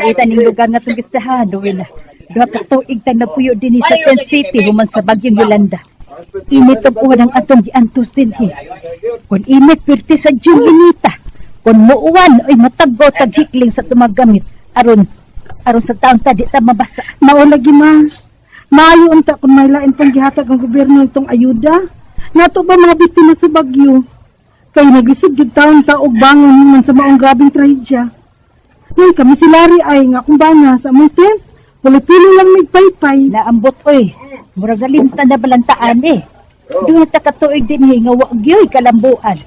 Mautan ning lugar nga itong gistahan, Rowena. Duha ka tuig tang nagpuyo dinhi sa Tent City human sa bagyong Yolanda. Init og uwan ang atong giantos dinhi. Kung init pirti sa June inita. Kung muuwan oy matagbaw tag hikling sa tumagamit aron aron sa taon ta di ta mabasa. Mao lagi ma. Maayo unta kung may lain pang gihatag ang gobyerno itong ayuda. Nato ba mga biktima sa bagyo? Kay naglisod gyud taon ta og bangon man sa maong grabeng trahedya. Uy, kami si Larry ay nga akong bana sa among tent. Puli-puli lang nagpaypay. Naambot oy. Murag nalimtan na balantaan eh. Duha ta ka tuig dinhi nga wa gyoy kalambuan.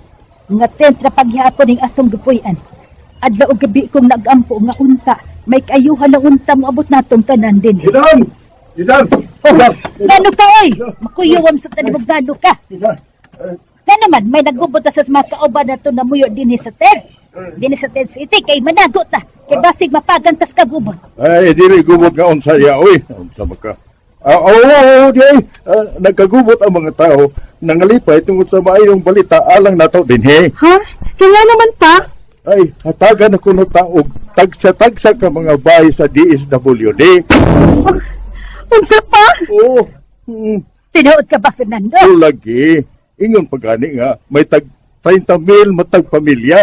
Nga tent ra paghihapon ning atong gipuy-an. Adlaw og gabi kong nagampo nga unta, may kaayuhan na unta moabot natong tanan dinhi. Idam! Idam! Oh, ngano ka oy? Makuyawam sa tanibog ngano ka. Na naman, may nagubot ta sa mga kauban na to namuyo dinhi sa tent. Dinhi sa tent city kay managot ta. Kay basig mapagantas ka gubot. Ay, dili gubot nga unsa ya, oy. Unsa ba ka? Ah, oo, oo, di ay. Ah, nagkagubot ang mga tao nangalipay tungod sa maayong balita alang nato dinhi. Ha? Kaya naman pa? Ay, hatagan ako no taog tagsa-tagsa ka mga bahay sa DSWD. Unsa pa? Oo. Tinuod ka ba, Fernando? Oo, lagi. Ingon pa gani nga, may tag 30 mil matag pamilya.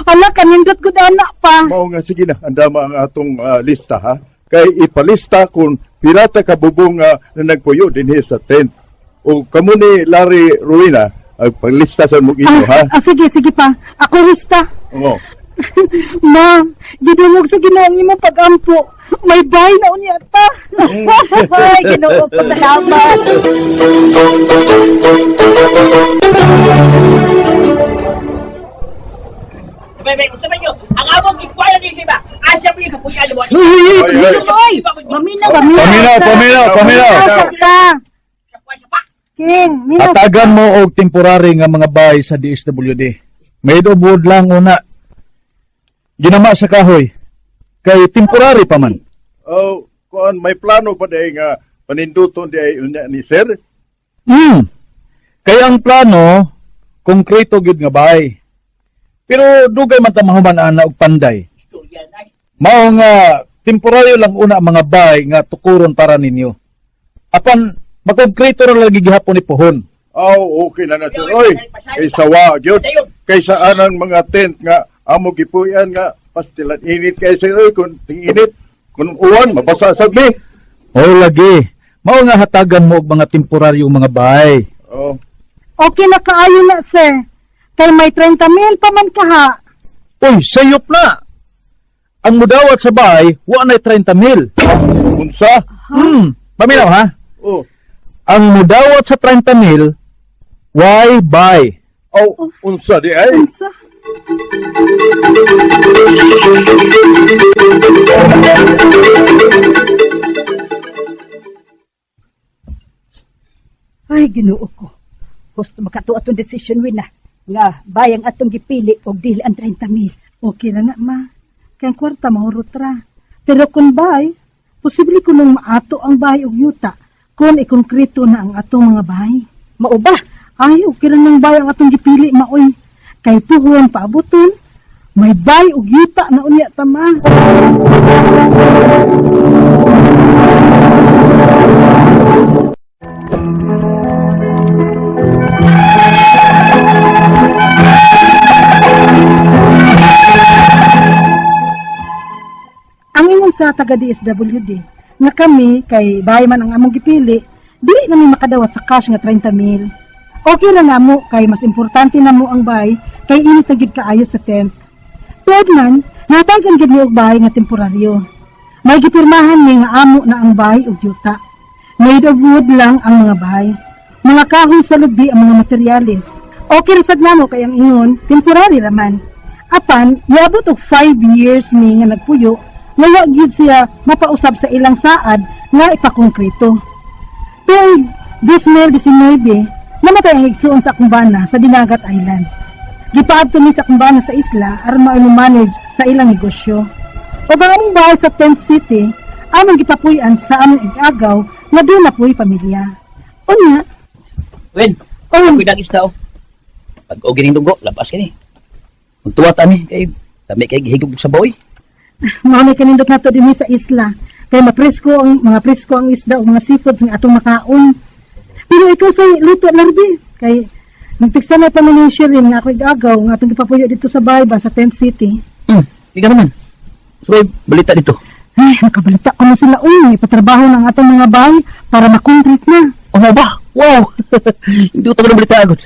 Ala, kanindot ko anak pa. Mao nga sige na, andama ang atong lista ha. Kay ipalista kung pirata ka bubong na nagpuyo dinhi sa tent. O kamo ni Larry Ruina, ang paglista sa mong inyo ha. Ah, sige, sige pa. Ako rista. Oo. Ma, gidungog sa Ginoo ang imong pagampo. May bahay na unya ta. Ay, Ginoo ko, salamat. Ang among gikwala ni ba? Asa mo yung kapuyan mo? Ay, ay. Oy, maminaw. Paminaw, paminaw, paminaw. Asa ka? King, minaw. Hatagan mo og temporary nga mga bahay sa DSWD. Made of wood lang una. Ginama sa kahoy. Kay temporary pa man. Oh, kuan may plano pa day nga paninduton di ay unya ni sir. Kay ang plano, konkreto gyud nga bahay. Pero dugay man ta mahuman ana og panday. Mao nga temporaryo lang una ang mga bahay nga tukuron para ninyo. Apan makongkreto ra lagi gihapon ni pohon. Oh, okay na na sir. Oy, kay sawa gyud. Kay sa anang mga tent nga amo gipuy-an nga pastilan init kay sir oy kun ting-init kun uwan mabasa sad mi. O lagi. Mao nga hatagan mo og mga temporaryong mga bahay. Oh. Okay na kaayo na, sir. Kay may 30 mil pa man kaha. Uy, sayop na. Ang mudawat sa bahay, wa na'y 30 mil. Unsa? Paminaw ha? Oh. Ang mudawat sa 30 mil, why buy? Oh, unsa di ay? Unsa? Ay, Ginoo ko. Gusto makatuo atong decision win na. Nga, bayang atong gipili og dili ang 30 mil. Okay na nga, ma. Kay ang kwarta mahurot ra. Pero kung bahay, posible ko nung maato ang bahay og yuta kung ikongkreto na ang atong mga bahay. Mao ba? Ay, okay ra ng bahay ang atong gipili, maoy. Kay puhon paabuton, may bahay og yuta na unya ta, ma. Ang ingon sa taga DSWD nga kami kay bahay man ang among gipili, dili nami makadawat sa cash nga 30 mil. Okay ra namo kay mas importante namo ang bahay kay init na gyud kaayo sa tent. Tuod man, natagan gyud mi og bahay nga temporaryo. May gipirmahan mi nga amo na ang bahay ug yuta. Made of wood lang ang mga bahay. Mga kahoy sa lubi ang mga materyales. Okay ra sad namo kay ang ingon, temporary ra man. Apan, niabot og 5 years mi nga nagpuyo, nga wa gyud siya mapausab sa ilang saad nga ipakongkreto. Tuig 2019, namatay ang igsuon sa akong bana sa Dinagat Island. Gipaadto mi sa akong bana sa isla aron ma-manage sa ilang negosyo. Ug ang among bahay sa Tent City, among gipapuy-an sa among igagaw nga doon na puy pamilya. Unya, Wen, oh, ako'y dagis tao. Pag og gining dugo, labas kini. Magtuwa ta ni kay dami kay gihigog sa baoy. Mao na kanindot nato dinhi sa isla. Kay mapresko ang mga presko ang isda ug mga seafoods nga atong makaon. Pero ikaw say luto larbi kay nagtiksa na pa ni Shirin nga ako igagaw nga atong gipapuyo dito sa bahay ba sa Tent City. Ikaw naman. So, may balita dito. Ay, nakabalita ko na sila. Uy, ipatrabaho ng atong mga bahay para makoncrete na. Oh, ba? Wow! Hindi ko tagal balita agad.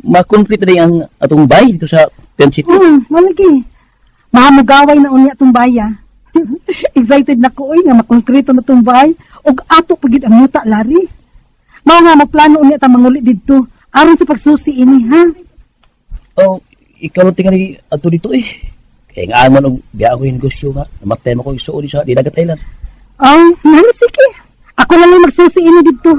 Makonflikt na rin ang atong bay dito sa Tent City. Malagi. Mahamugaway na unya atong baya. Excited na ko, uy, nga makonkreto na itong bahay. Ug ato pagid ang yuta, Larry. Mao nga magplano unya ta manguli didto. Aron sa pagsusi ini, ha? Oh, ikaw lang tingali ato dito eh. Kaya nga man og biya ako yung negosyo nga. Namatay mo ko isuod sa Dinagat Island. Oh, nani sige. Ako lang yung magsusi ini didto.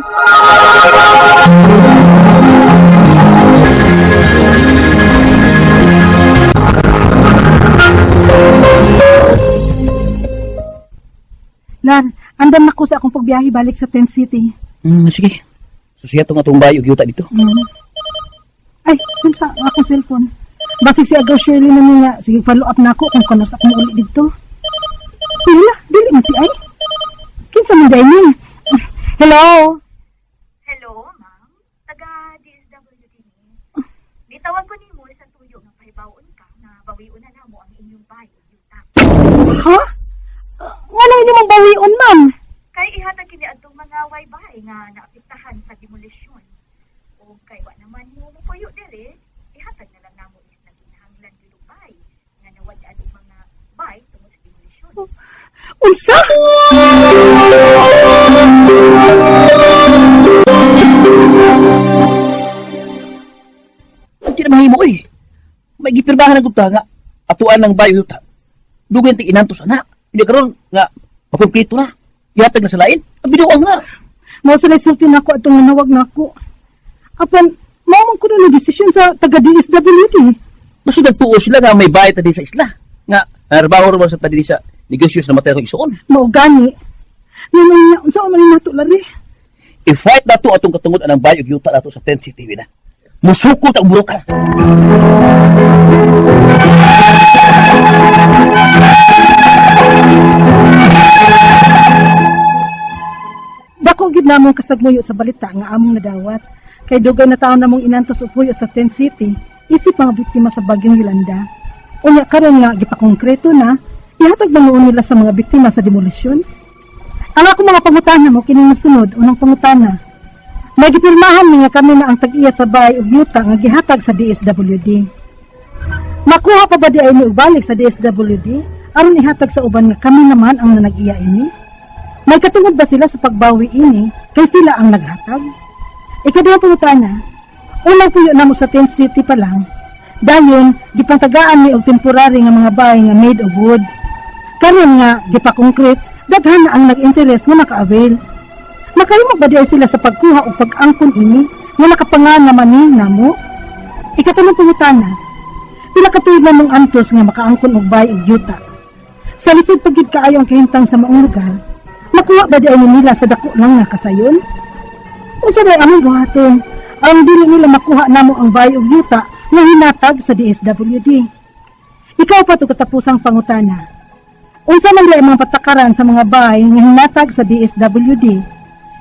Lar, andam na ko sa akong pagbiyahe balik sa Tent City. Sige. Susiya tong atong bay og yuta dito. Ay, unsa akong cellphone. Basig si Agaw Shirley na niya. Sige, follow up na ako kung kanos ako mauli dito. Pila, dili man ti ay. Kinsa man day ni? Hello? Hello, ma'am. Taga DSWD ni. Bitawag ko nimo sa tuyo nga pahibawon ka nga bawion na namo ang inyong bahay ug yuta. Ha? Wala inyo mong bawion, ma'am. Kay ihatag kini adtong mga waybay nga naapektahan sa demolisyon. O kay wa naman mo mopuyo diri, ihatag na lang namo is naginhanglan bilubay nga nawad-an og mga bay tungod sa demolisyon. Unsa? Hindi na mahimo eh. May gipirmahan ang gupta nga atuan ng bay og yuta. Dugay ti inantos ana. Hindi karon nga makumpleto na. Ihatag na sa lain. Ang binuang na. Mao sa sulti nako atong nanawag nako. Apan, mao man kuno ni desisyon sa taga DSWD. Basta nagtuo sila nga may bayad ta din sa isla. Nga narbaho ra ba sa tadi sa negosyo sa namatay ko isuon. Mao gani. Nga niya, unsa man ni nato lari? I-fight na to atong katungod anang bay og yuta nato sa Tent City na. Musuko ta og buroka. Dako gid namong kasagmuyo sa balita nga among nadawat. Kay dugay na taon namong inantos og puyo sa Tent City, isip mga biktima sa bagyong Yolanda. Unya karon nga gipakongkreto na, ihatag ba noon nila sa mga biktima sa demolisyon? Ang akong mga pangutana mo kining mosunod, unang pangutana. May gipirmahan ni nga kami na ang tag-iya sa bahay ug yuta nga gihatag sa DSWD. Makuha pa ba di ay ni og balik sa DSWD aron ihatag sa uban nga kami naman ang nanag-iya ini? May katungod ba sila sa pagbawi ini kay sila ang naghatag? Ikaduha pangutana, unang puyo namo sa Tent City pa lang, dayon gipangtagaan ni og temporary nga mga bahay nga made of wood. Karon nga gipa-concrete, daghan na ang nag-interes nga maka-avail. Makahimo ba di ay sila sa pagkuha o pag-angkon ini nga nakapangan naman ni namo? Ikatulong pangutana, pila ka tuig na mong antos nga makaangkon og bahay og yuta. Sa lisod pagid kaayo ang kahimtang sa maong lugar, makuha ba di ay nila sa dako lang nga kasayon? Unsa may among buhaton? Ang dili nila makuha namo ang bahay og yuta nga hinatag sa DSWD. Ikaw pa to katapusang pangutana. Unsa man di ay mga patakaran sa mga bahay nga hinatag sa DSWD?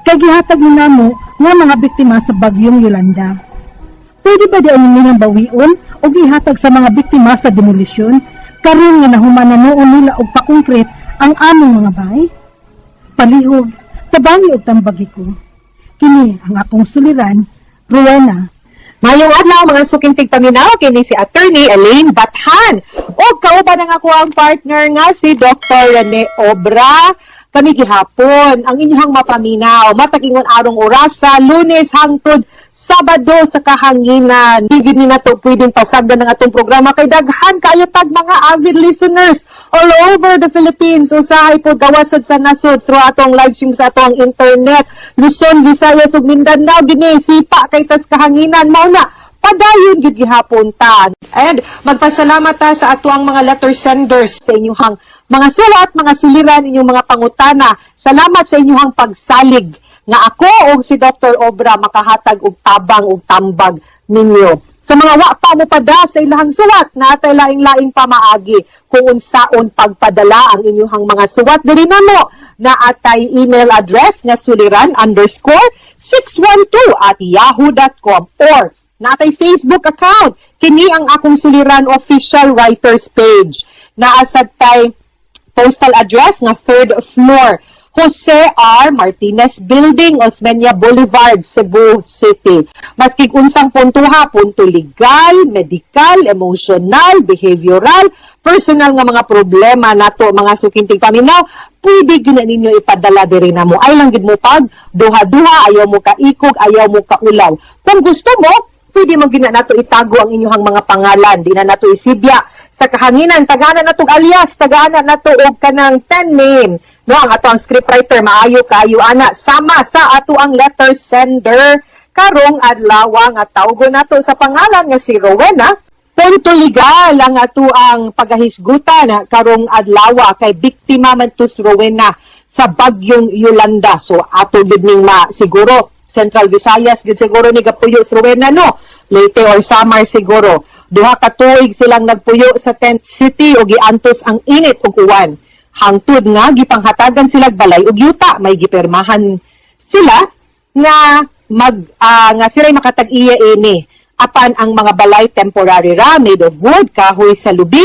Kay gihatag ni namo nga mga biktima sa bagyong Yolanda. Pwede ba di ay nilang bawion o gihatag sa mga biktima sa demolisyon karon nga nahuman na noon nila og pakongkret ang among mga bahay? Palihog, tabangi og tambagi ko. Kini ang akong suliran, Rowena. Mayong adlaw mga suking tigpaminaw kini si Attorney Elaine Bathan. Ug kauban ang ako ang partner nga si Dr. Rene Obra. Kami gihapon ang inyong mapaminaw matag ingon arong orasa Lunes hangtod Sabado sa kahanginan. Di gid ni nato pwedeng pasagdan ang atong programa kay daghan kaayo tag mga avid listeners all over the Philippines. Usahay po gawasad sa nasod through atong live stream sa atong internet. Luzon, Visayas ug Mindanao gini sipa kay tas kahanginan mao na padayon gid gihapon ta. And magpasalamat ta sa atuang mga letter senders sa inyong mga sulat, mga suliran, inyong mga pangutana. Salamat sa inyong pagsalig nga ako og si Dr. Obra makahatag og tabang og tambag ninyo. Sa mga wa pa mo pada sa ilahang suwat, natay laing-laing pamaagi kung unsaon pagpadala ang inyong mga suwat diri namo. Naatay email address nga suliran_612@yahoo.com or natay Facebook account, kini ang Akong Suliran Official Writers page. Naasad tay postal address nga third floor, Jose R. Martinez Building, Osmeña Boulevard, Cebu City. Maski unsang puntuha, punto legal, medical, emotional, behavioral, personal nga mga problema nato, mga suking tigpaminaw, pwede gyud na ninyo ipadala diri namo. Ay lang gid mo pag duha-duha, ayaw mo kaikog, ayaw mo kaulaw. Kung gusto mo, pwede mo gyud na nato itago ang inyong mga pangalan, di na nato isibya sa kahanginan, tagana na tog alias, tagana na to og kanang pen name. No, ang ato ang scriptwriter maayo kaayo ana, sama sa ato ang letter sender karong adlaw nga tawgon nato sa pangalan nga si Rowena. Punto legal ang ato ang pagahisgutan karong adlaw kay biktima man to si Rowena sa bagyong Yolanda. So ato gid ning ma siguro Central Visayas gid siguro ni gapuyo si Rowena, no? Leyte or Samar siguro. 2 ka tuig silang nagpuyo sa tent city ug giantos ang init ug uwan. Hangtod nga gipanghatagan sila balay ug yuta, may gipirmahan sila nga mag nga sila'y makatag-iya ini. Apan ang mga balay, temporary ra, made of wood, kahoy sa lubi,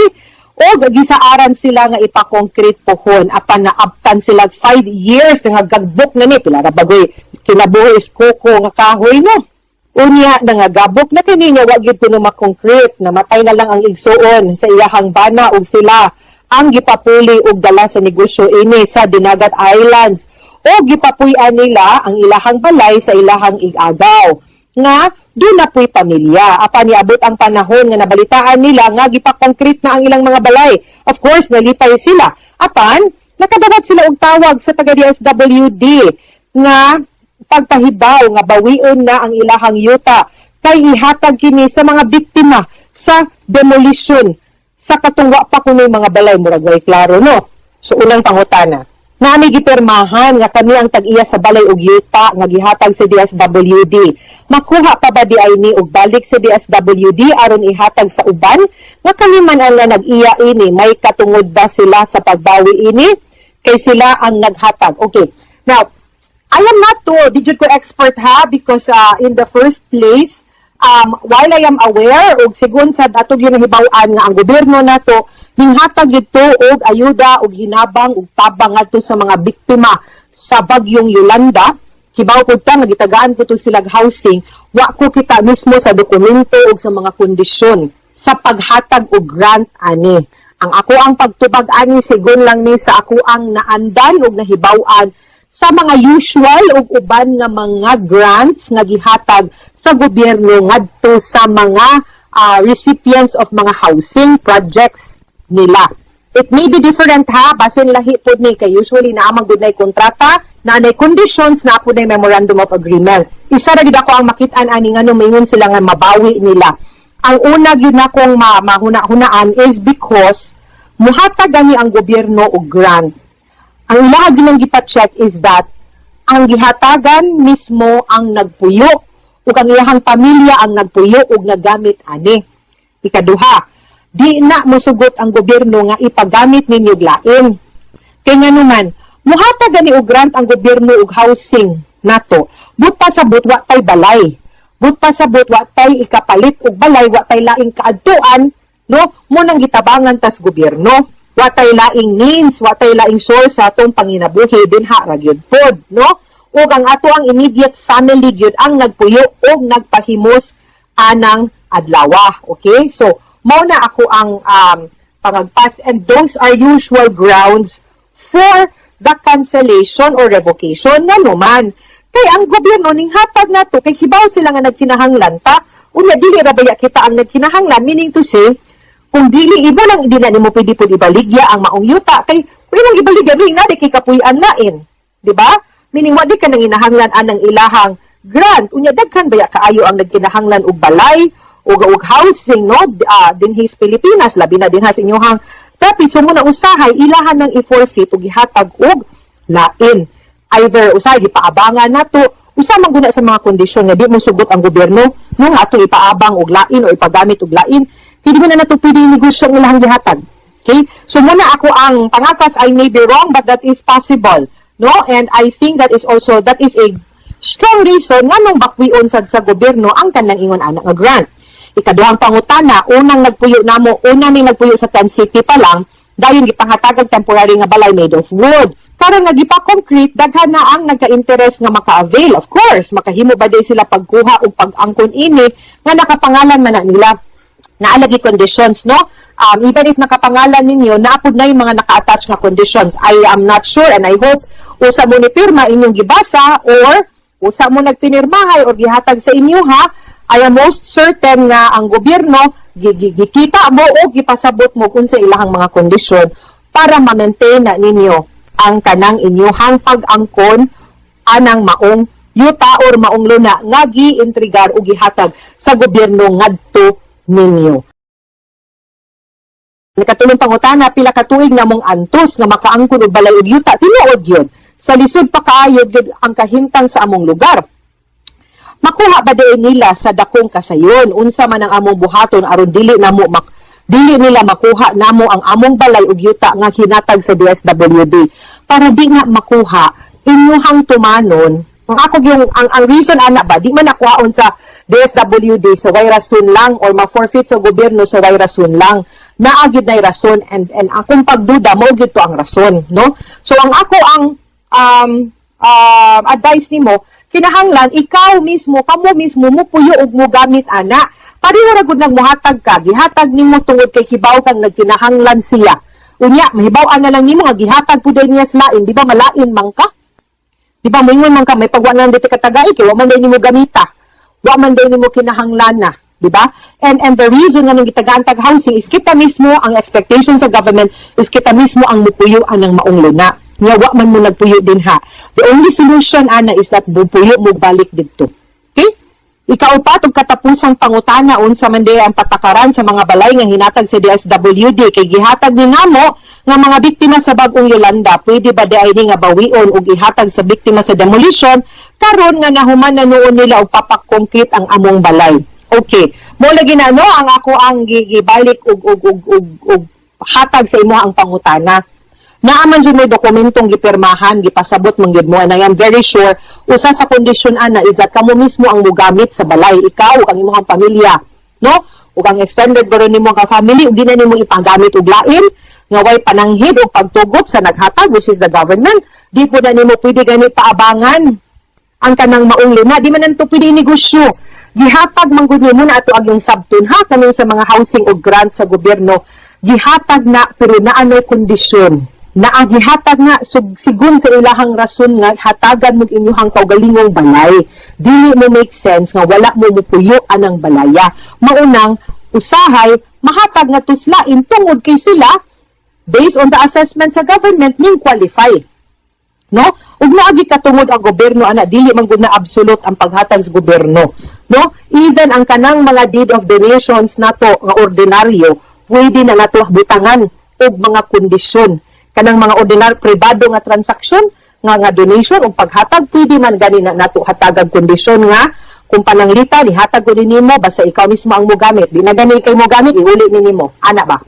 o gisaaran sila nga ipa-concrete pohon, apan naabtan sila 5 years nga gagbok na ni, pila ra bagoy kinabuhi is koko nga kahoy, no? Unya nangagabok na kini nga wa gyud kuno ma-concrete, namatay na lang ang igsuon sa iyahang bana ug sila ang gipapuli og dala sa negosyo ini sa Dinagat Islands o gipapuy-an nila ang ilahang balay sa ilahang igagaw nga doon na pu'y pamilya. Apan niabot ang panahon nga nabalitaan nila nga gipa-concrete na ang ilang mga balay. Of course, nalipay sila. Apan, nakadawat sila og tawag sa taga DSWD nga pagpahibaw nga bawion na ang ilahang yuta kay ihatag kini sa mga biktima sa demolition sa katong wa pa kuno'y mga balay. Murag way klaro, no? So unang pangutana, nami gipirmahan nga kami ang tag-iya sa balay ug yuta nga gihatag sa DSWD. Makuha pa ba di ay ni og balik sa DSWD aron ihatag sa uban nga kami man ang nga nag-iya ini? May katungod ba sila sa pagbawi ini kay sila ang naghatag? Okay, now I am not to, di jud ko expert ha, because in the first place, while I am aware, og sigon sa ato gyud nahibaw-an nga ang gobyerno nato, ninghatag gyud to og ayuda, og hinabang, og tabang ngadto sa mga biktima sa bagyong Yolanda, kibaw pud ta nga gitagaan po to sila housing, wa ko kita mismo sa dokumento og sa mga kondisyon sa paghatag og grant ani. Ang ako ang pagtubag ani, sigon lang ni sa ako ang naandan og nahibaw-an sa mga usual ug uban nga mga grants nga gihatag sa gobyerno ngadto sa mga recipients of mga housing projects nila. It may be different ha, basin lahi pod ni kay usually naa man gud nay kontrata, naa nay conditions, naa pud nay memorandum of agreement. Isa ra gid ako ang makit-an ani ngano maingon sila nga mabawi nila. Ang una gyud nakong mahuna-hunaan is because muhatag gani ang gobyerno og grant. Ang ilaha gyud nang gipa-check is that ang gihatagan mismo ang nagpuyo ug ang iyahang pamilya ang nagpuyo ug naggamit ani. Ikaduha, di na mosugot ang gobyerno nga ipagamit ninyo lain. Kay nganuman, muhatag gani og grant ang gobyerno og housing nato. But pa sa wa tay balay. But pa sa wa tay ikapalit og balay, wa tay laing kaadtuan, no? Mo nang gitabangan tas gobyerno. Wa tay laing means, wa tay laing source sa atong panginabuhi dinha ra gyud pod, no? Ug ang ato ang immediate family gyud ang nagpuyo og nagpahimos anang adlawa. Okay? So, mao na ako ang pangagpas and those are usual grounds for the cancellation or revocation, nga naman. Kay ang gobyerno ning hatag nato kay kibaw sila nga nagkinahanglan ta. Unya dili ra baya kita ang nagkinahanglan, meaning to say kung dili imo lang, di na nimo pwede pud ibaligya ang maong yuta kay kung imong ibaligya, meaning na di kay kapuy-an lain, di ba? Meaning wa di ka nang inahanglan anang ilahang grant. Unya daghan baya kaayo ang nagkinahanglan og balay og housing, no, dinhi sa Pilipinas, labi na dinha sa inyohang dapit. So muna usahay ilahan ng i-forfeit ug ihatag og lain, either usahay gipaabangan nato. Usa man guna sa mga kondisyon nga di mo sugot ang gobyerno, no, nga atong ipaabang og lain o ipagamit og lain, hindi mo na nato pwede negosyo ang ilahang gihatag. Okay? So muna ako ang pangakas, I may be wrong, but that is possible. No? And I think that is also, that is a strong reason nganong bakwion sad sa gobyerno ang kanang ingon ana nga grant. Ikaduhang pangutana, unang nagpuyo namo, una may nagpuyo sa Tent City pa lang, dayon gipangatagag temporary nga balay made of wood. Karon nga gipa-concrete, daghan na ang nagka-interest nga maka-avail. Of course, makahimo ba day sila pagkuha o pag-angkon ini nga nakapangalan man na nila, naalagi conditions, no? Even if nakapangalan ninyo, naapod na yung mga naka-attach nga conditions. I am not sure and I hope usa mo ni pirma inyong gibasa or usa mo nagpinirmahay or gihatag sa inyo, ha. I am most certain nga ang gobyerno gikita mo o gipasabot mo kung sa ilahang mga kondisyon para ma-maintain na ninyo ang kanang inyuhang pag-angkon anang maong yuta or maong luna nga gi-intrigar o gihatag sa gobyerno ngadto ninyo. Nakatulong pangutana, pila ka tuig na mong antos nga makaangkon og balay og yuta? Tinuod yun. Sa lisod pa kaayo gyud ang kahimtang sa among lugar. Makuha ba diay nila sa dakong kasayon? Unsa man ang among buhaton aron dili nila makuha namo ang among balay ug yuta nga hinatag sa DSWD? Para di na makuha, inyuhang tumanon. Ang ako yung ang reason ana ba, di man nakuhaon sa DSWD sa way rason lang or ma-forfeit sa gobyerno sa way rason lang. Naa gyud nay rason and akong pagduda, mao gyud to ang rason, no? So ang ako ang advice nimo, kinahanglan ikaw mismo, kamo mismo mo puyo og mo gamit ana. Pareho ra gud nang mohatag ka, gihatag nimo tungod kay kibaw kang nagkinahanglan siya. Unya mahibaw-an na lang nimo nga gihatag pud niya sa lain, di ba malain man ka? Di ba moingon man ka, may pagwa na dito katagay kay wa man day nimo gamita. Wa man day nimo kinahanglan na, di ba? And the reason nga nang gitagaan tag housing is kita mismo, ang expectation sa government is kita mismo ang mupuyo anang maong luna. Nga wa man mo nagpuyo din ha. The only solution ana is that mupuyo mo balik didto. Okay? Ikaupat ug katapusang pangutana, unsa man diay ang patakaran sa mga balay nga hinatag sa DSWD kay gihatag ni namo nga mga biktima sa bagong Yolanda? Pwede ba diay ni nga bawion ug ihatag sa biktima sa demolition karon nga nahuman na nuon nila og papak-concrete ang among balay? Okay. Mo lagi na, no, ang ako ang gibalik og hatag sa imo ang pangutana. Naa man jud may dokumentong gipirmahan, gipasabot man gyud mo, and I am very sure usa sa kondisyon ana is that kamo mismo ang mogamit sa balay, ikaw ug ang imong pamilya, no? Ug ang extended guro nimo ka family, ug di na nimo ipagamit og lain nga way pananghid o pagtugot sa naghatag, which is the government. Di po na nimo pwede gani paabangan ang kanang maong luna. Di man nanto pwede negosyo. Gihatag man gud nimo na ato ang yung sabton, ha, kaning sa mga housing o grant sa gobyerno. Gihatag na pero naa nay kondisyon. Na ang gihatag nga sigun sa ilahang rason nga hatagan mo inyuhang kaugalingong balay. Dili mo make sense nga wala mo mupuyo anang balaya. Maunang usahay mahatag nga tuslain tungod kay sila, based on the assessment sa government, ning qualify, no? Ug naagi katungod ang gobyerno ana, dili man gud na absolute ang paghatag sa gobyerno, no? Even ang kanang mga deed of donations nato nga ordinaryo, pwede na nato butangan og mga kondisyon. Kanang mga ordinary pribado nga transaksyon nga donation ug paghatag, pwede man gani na nato hatagag kondisyon nga kung pananglitan ihatag ko nimo basta ikaw mismo ang mogamit, di na gani kay mogamit, iuli ni nimo ana ba.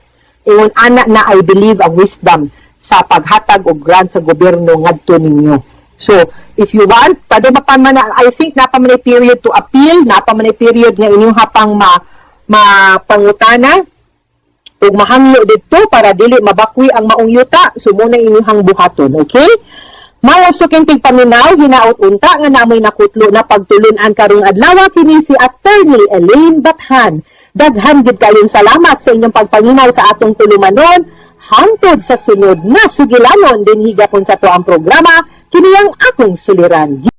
Ingon ana na, I believe, ang wisdom sa paghatag og grant sa gobyerno ngadto ninyo. So, if you want, pwede pa man na, I think naa pa man ay period to appeal, naa pa man ay period nga inyong hapang ma mapangutana ug mahangyo didto para dili mabakwi ang maong yuta. So, muna inyong buhaton, okay? Mga suking tigpaminaw, hinaot unta nga namoy nakutlo na pagtulunan karong adlaw. Kini si Attorney Elaine Bathan. Daghan gid kayong salamat sa inyong pagpaminaw sa atong tulumanon. Hangtod sa sunod na sugilanon dinhi gapon sa to ang programa, kini ang Akong Suliran.